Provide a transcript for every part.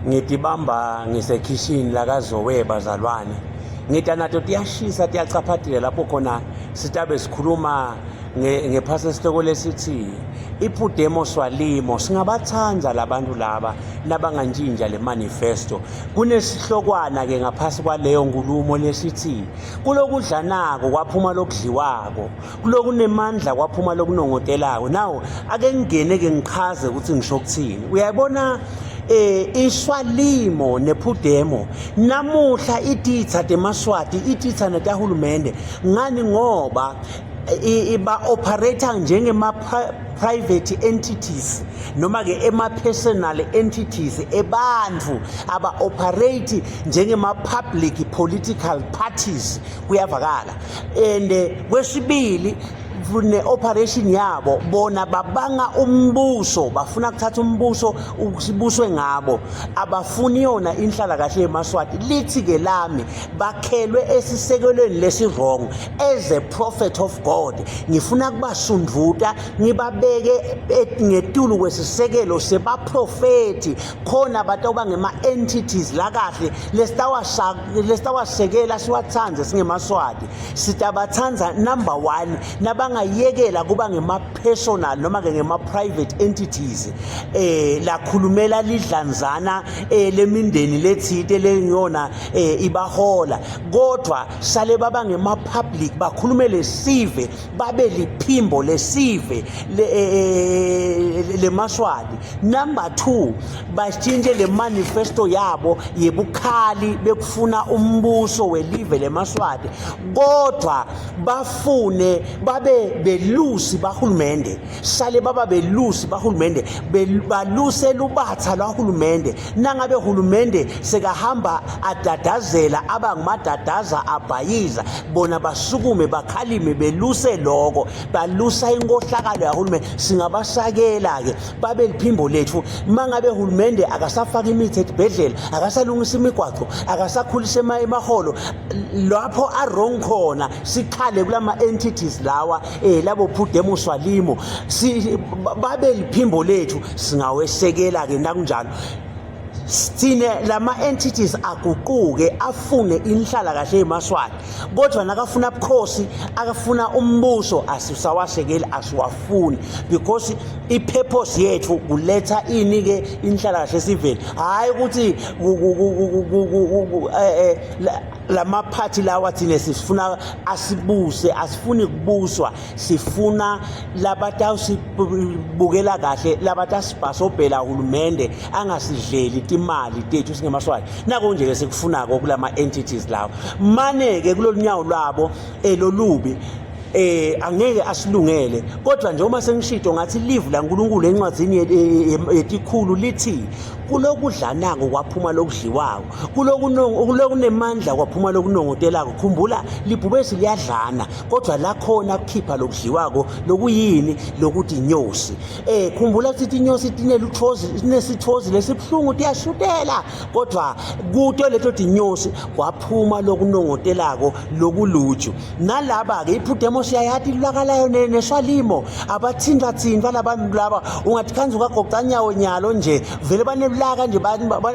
Ngitibamba ngisekhishini lakaZowe bazalwane. Ngita nato tiyashisa tiyacaphatela lapho khona sitabe sikhuluma ngephasi esihloko lesithi iPudemo Swalimo. Singabathanda labantu laba nabangantshintsha le manifesto. Kunesihlokwana ke ngaphasi kwaleyo nkulumo lesithi kulokudlanako kwaphuma lokudliwako, kulokunemandla kwaphuma lokunongotelako. Now ake ngingene ke ngichaze ukuthi ngisho ukuthini. Uyayibona iswalimo nephudemo namuhla ititha temaswati ititha netahulumende ngani ngoba iba operator njengema private entities noma ke ema personal entities ebantfu aba operate njengema public political parties kuyavakala. And kwesibili ne-operation yabo bona babanga umbuso, bafuna kuthatha umbuso usibuswe ngabo, abafuni yona inhlala kahle yemaswati. Lithi-ke lami bakhelwe esisekelweni lesi-wrong. As a prophet of God ngifuna kubasunduta ngibabeke ngetulu kwesisekelo sebaprofethi, khona batawuba ngema-entities la kahle lesitawasekela siwathandze singemaswati. Sitabathandza number 1 nabangayekela kuba ngema-personal noma-ke ngema-private entities lakhulumela lidlanzana lemindeni lethite lengiyona ibahola, kodwa sale baba ngema-public bakhulumele sive, babe liphimbo lesive lemaswati. Number 2 bashintshe le manifesto yabo yebukhali bekufuna umbuso welive lemaswati, kodwa bafune babe belusi bahulumende, sale baba belusi bahulumende, baluse lubatha lwahulumende. Nangabe hulumende sekahamba adadazela aba ngumadadaza abhayiza, bona basukume bakhalime beluse loko, balusa inkohlakalo yahulumende. Singabasakela-ke babe liphimbo lethu. Mangabe hulumende akasafaki imithi etibhedlela, akasalungisa imigwaqo, akasakhulisa emahholo, lapho a-wrong khona sikhale kulama entities lawa labo Phudemo Swalimo, babe liphimbo lethu. Singawesekela ke nakunjalo. Sithine lama entities aguquke afune inhlala kahle yemaswati, kodwa nakafuna bukhosi akafuna umbuso asisawasekeli, asiwafuni, because i-purpose yethu kuletha ini ke inhlala kahle sivele, hayi ukuthi lamaphathi lawa thina sifuna asibuse, asifuni kubuswa, sifuna labatawusibukela kahle, labatasibhasobhela hulumende angasidleli timali tethu singemaswati. Nako nje lesikufunako kulama entities lawo. Mane ke kulolu nyawo lwabo elolubi angeke asilungele, kodwa nje uma sengishito ngathi live laNkulunkulu encwadzini yetikhulu lithi kulokudlanako kwaphuma lokudliwako, kulokunemandla kwaphuma lokunongotelako. Khumbula libhubesi liyadlana, kodwa lakhona kukhipha lokudliwako lokuyini, lokuthi inyosi. Khumbula ukuthi inyosi tineluthozi, tinesithozi lesibuhlungu, tiyashutela, kodwa kuto leto tinyosi kwaphuma lokunongotelako lokuluju. Nalaba ke iphudemo siyayati lulakalayo neswalimo abathintwa thintwa labantu laba, ungathi khanza ukagoca nyawo nyalo nje vele banelulaka nje,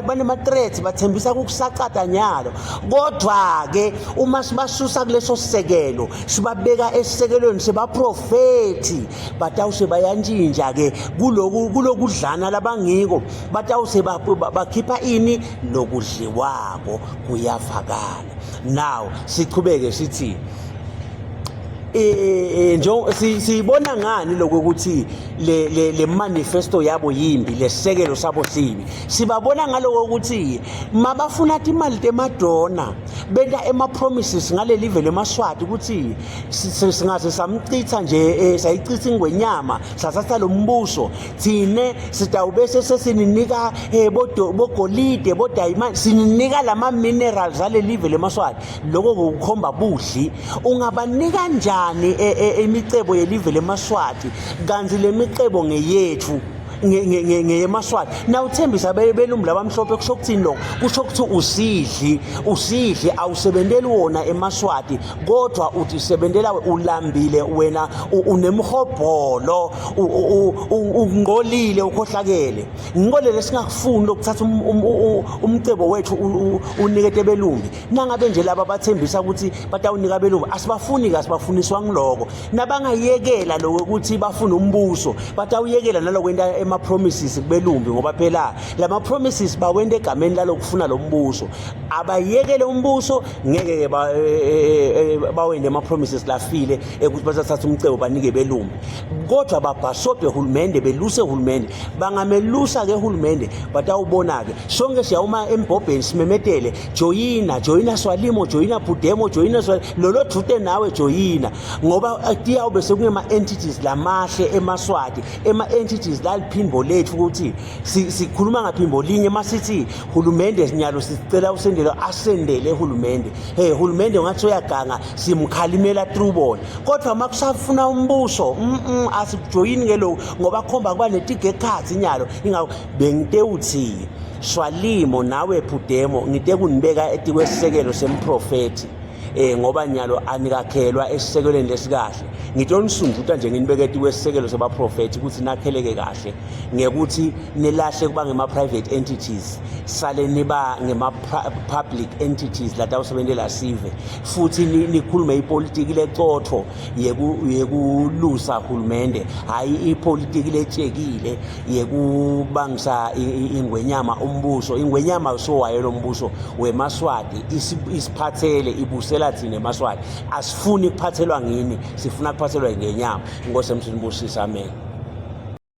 banema-threats, bathembisa kukusacata nyalo. Kodwa ke uma sibasusa kuleso sisekelo sibabeka esisekelweni sebaprofethi, batawuse bayantshintsha ke kuloku kulokudlana labangiko, batawuse bakhipha ini lokudliwako. Kuyavakala. Now sichubeke sithi nje siyibona ngani lokho ukuthi le manifesto yabo yimbi, lesekelo sabo sibi. Sibabona ngaloko ukuthi mabafuna timali temadona benta ema promises ngaleli live lemaswati ukuthi singaze samcitha nje, sayichitha ingwenyama, sasatha lo mbuso, thine sitawubese sesininika bogolide, bodayimani, sininika lama minerals aleli live lemaswati. Lokho kukhomba budli. Ungabanika njani imicebo yelive lemaswati kanti lemicebo ngeyethu? ngeyemaswati nawuthembisa belumbi labamhlophe kusho kuthini lokho kusho ukuthi usidli usidli awusebenteli wona emaswati kodwa uthi sebentela ulambile wena unemhobholo ungqolile ukhohlakele ngikole lesingakufuni lokuthatha um, um, umcebo wethu unikete belumbi nangabe nje laba bathembisa ukuthi batawunika belumbi asibafuni ke asibafuniswa ngiloko nabangayekela lokho ukuthi bafune umbuso batawuyekela nalokwenta ema promises kubelumbi ngoba phela lama promises bawenta egameni lalokufuna lo mbuso abayekele umbuso ngeke ke eh, eh, eh, bawente ama promises lafile ekuthi bathatha umcebo banike belumbi kodwa babhasobhe hulumende beluse hulumende bangamelusa ke hulumende batawubona ke sonke siyawuma embhobheni simemetele joyina joyina swalimo joyina phudemo joyina lolo dvute nawe joyina ngoba tiyawube sekungema-entities lamahle emaswati ema-entities laliphimbo lethu ukuthi sikhuluma ngaphimbo linye masithi hulumende sinyalo sicela usendele asendele hulumende hey hulumende ungathi uyaganga simkhalimela through bona kodwa uma kusafuna umbuso mm asikujoyini ke lokhu ngoba khomba kuba netigekhathi inyalo ingakho bengitewuthi swalimo nawe phudemo ngite kunibeka etikwesisekelo semprofethi eh ngoba nyalo anikakhelwa esisekelweni lesikahle ngitonisunduta nje nginibeke etikwesisekelo sebaprofethi ukuthi nakheleke kahle ngekuthi nilahle kuba ngema-private entities sale niba ngema-public entities latawusebentela sive futhi nikhulume ipolitiki lecotho yekulusa hulumende hhayi ipolitiki letshekile yekubangisa ingwenyama umbuso ingwenyama usowayo lo mbuso wemaswati isiphathele ibusela thina emaswati asifuni kuphathelwa ngini sifuna kuphathelwa ingenyama inkosi emsinibusisa amen.